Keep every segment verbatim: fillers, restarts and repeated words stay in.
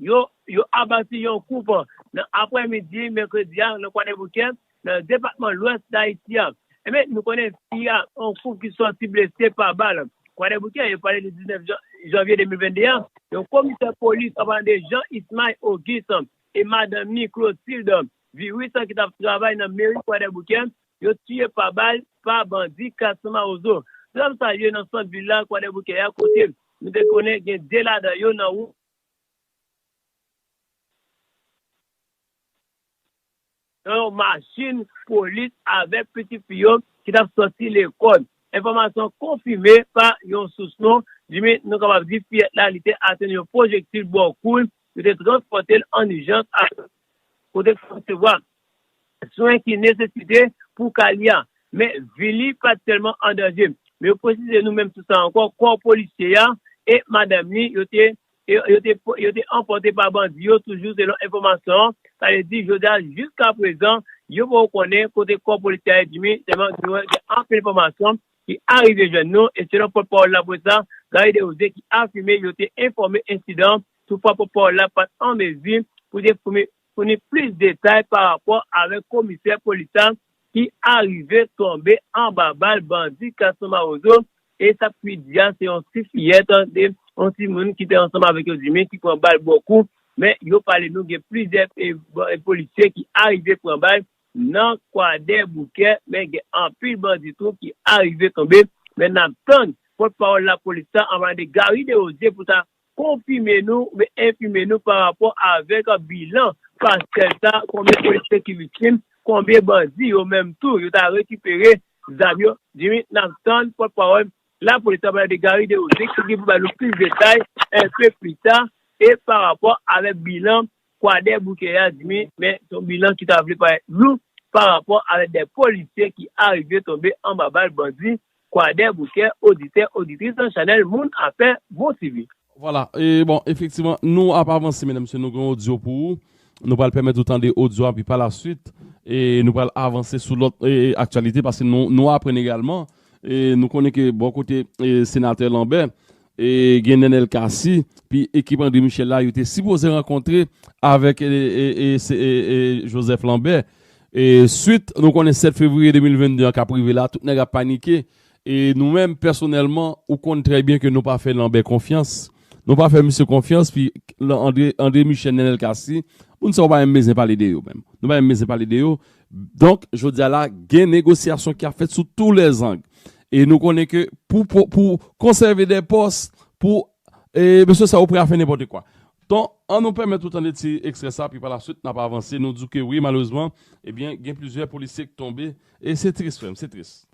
yo, yo abati yon koup nan aprèmidi mèkredi a nan Kwadèboukè, nan depatman Lwès Dayiti a. Ebyen, nou konnen fi a, yon koup ki sòti blese pa bal. Kwadèboukè, yo pale de diznèf jan-, janvye de mil venn de a, yon komisè polis, anpil de Jean Ismail Auguste, e madanm ni Clotilde Viris, ki t ap travay nan meri Kwadèboukè, yo tiye pa bal pa bandi Kaston Mawozo. Sa m salye nan sant vil la, Kwadèboukè a, kote nou te konnen gen de ladan yo nan wout nan yon machin polis avèk pitit fi yo ki t ap sòti lekòl. Enfòmasyon konfime pa yon sous non. Jimmy, nou kapab di fiyèt la, li te atenn yon pwojektil bò kou l, yo te transpòte l an ijans a kote l resevwa swen ki nesesite pou ka li a. Men vi li pa t tèlman an danje. Men yo presize nou menm sou sa ankò, kò polisye a e madanm li, yo te, yo, yo te, yo te anpòte pa bandi yo, toujou selon enfòmasyon an. Sa vle di, jodi a, jiska prezan, yo poko konnen kote kò polisye a ye, Jimmy, sèlman nou gen anpil enfòmasyon ki arive jwenn nou, e selon pòtpawòl lapolis la, Gary Desrosiers, ki afime yo te enfòme ensidan, toutfwa pòtpawòl la pa t an mezi pou te founi, founi plis detay pa rapò avèk komisè polis la ki arive tonbe anba bal bandi Kaston Mawozo, e sa k pi di a, se yon ti fiyèt, de yon timoun ki te ansanm avèk yo, Jimmy, ki pran bal bò kou, men yo pale nou gen plizyè, e, e, polisye ki arive pran bal nan Kwadèboukè, men gen anpil bandi tou ki arive tonbe, men n ap tann pòtpawòl lapolis la, anpil de Gary Desrosiers, pou ta konfime nou, oubyen enfime nou pa rapò avèk bilan pa sèl sa, konbyen polisye ki viktim, konbyen bandi yo menm tou, yo ta rekipere zam yo. Jimmy, n ap tann pòtpawòl lapolis la, anpil de Gary Desrosiers, ki gen pou ba nou plis detay enpe pli ta, e pa rapò avèk bilan Kwadèboukè a, Jimmy, men se yon bilan ki ta vle parèt lou pa rapò avèk de polisye ki arive tonbe anba bal bandi Kwadèboukè. Oditè, oditris nan chanèl Moun Afè Bon T V. Vwala, e bon, efektivman, nou ap avanse, medam, mesye, nou gen odyo pou ou. Nou pral pèmèt ou tande odyo a, pi pa la swit, e nou pral avanse sou lòt, e, aktyalite, paske nou, nou aprann egalman, e nou konnen ke bò kote, e, senatè Lambert, e gen Nenel Cassy, pi ekip André Michel la, yo te sipoze rankontre avèk, e, e, e, se, e, e, Joseph Lambert. E swit, nou konnen sèt fevriye de mil venn de an k ap rive la, tout nèg ap panike. E nou menm, pèsonèlman, ou konn trè byen ke nou pa fè Lambert konfyans. Nou pa fè misye konfyans, pi André, André Michel, Nenel Cassy, moun sa yo pa menm bezwen pale de yo menm. Nou pa menm bezwen pale de yo. Donk, jodi a la, gen negosyasyon ki ap fèt sou tou lè zang. E nou konnen ke pou, pou, pou konsève de pòs, pou, e, mesye sa yo prè a fè nenpòt kwa. Donk, an nou pèmèt ou tande ti ekstrè sa, pi pa la swit, n ap avanse. Nou di w ke wi, malerezman, ebyen, gen plizyè polisye ki tonbe. E se tris, frè m, se tris.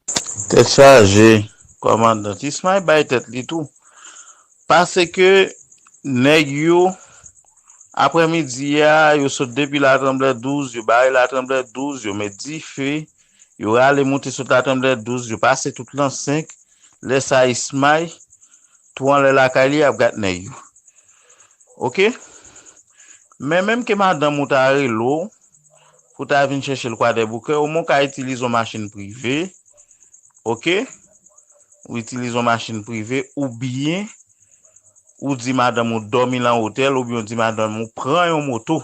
Tèt chaje, kòmandan Ismail bay tèt li tou. Paske nèg yo, aprèmidi a, yo sot depi Latranblè douz, yo bare Latranblè douz, yo met dife, yo rale moute sot Latranblè douz, yo pase tout lan senk. Lè sa Ismail tou anlè lakay li ap gad nèg yo. Oke? Men menm ke madanm ou ta rele w pou ta vin chèche l Kwadèboukè, omwen w ka itilize yon machin prive. Oke? Ou itilize yon machin prive, oubyen ou di madanm ou dòmi lan otèl, oubyen ou di madanm ou pran yon moto.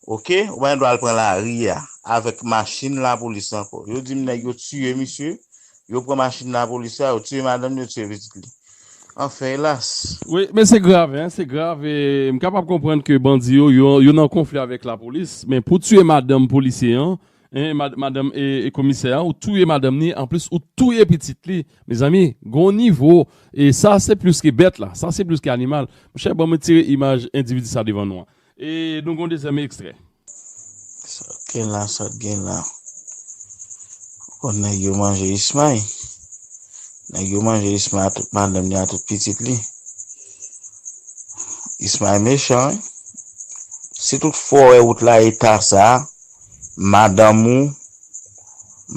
Oke? Ou pa gen dwa al pran lari a avèk machin lapolis ankò. Yo di m nèg yo tiye misye, yo pran machin lapolis la, yo tiye madanm li, yo tiye pitit li. Anfen, elas. Wi, men se grav, en, se grav. E m kapab konprann ke bandi yo, yo, yo nan konfli avèk lapolis, men pou tiye madanm polisye an, en, mad-, madanm e, e komisè a, ou touye madanm ni, anplis ou touye pitit li. Mezanmi, gon nivo, e sa se plis ke bèt la, sa se plis ke animal. Monchè, ban mwen tire imaj endividi sa devan nou an. E nou gon dezyèm ekstrè. Sa t gen la, sa t gen la. Bon, nèg yo manje Ismay. Nèg yo manje Ismay a tout madanm li, a tout pitit li. Ismay mechan, wi. Si tout fwa w wè wout la eta sa, madanm ou,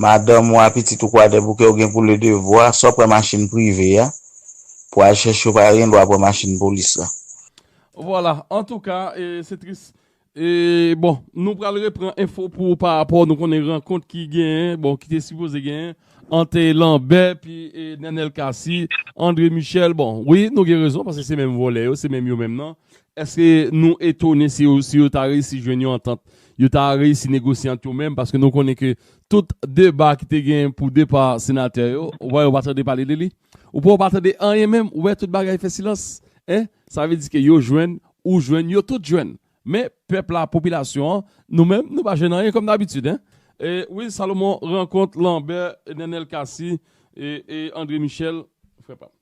madanm ou a pitit ou Kwadèboukè, ou gen pou le devwa, sa w pran machin prive a, pou al chèche, ou pa gen dwa pran machin polis la. Vwala, antouka, e, se tris. E, bon, nou pral repran enfo pou ou pa rapò, nou konnen rankont ki genyen, bon, ki te sipoze genyen, ant Lambert, pi e, Nenel Cassy, André Michel, bon, wi, nou gen rezon, paske se menm vòlè yo, se menm yo menm nan. Èske nou etone si yo, si yo ta reyisi jwenn yon antant, yo ta reyisi negosye ant yo menm, paske nou konnen ke tout deba ki te genyen pou depa senatè yo, ou wè yo pa tande pale de li. Ou pa, ou pa tande anyen menm, ou wè tout bagay fè silans. Hein? Sa vle di ke yo jwenn, ou jwenn, yo tout jwenn. Men pèp la, popilasyon an, nou menm, nou pa jwenn anyen kòm dabitid, hein. E, wi, Salomon, rankont Lambert, Nenel Cassy, e, e André Michel, frè pa m.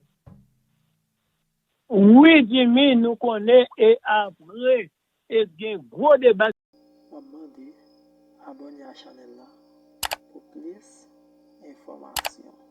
Wi, Jimmy, nou konnen e apre e gen gwo deba. M ap mande abòne a chanèl la pou plis enfòmasyon.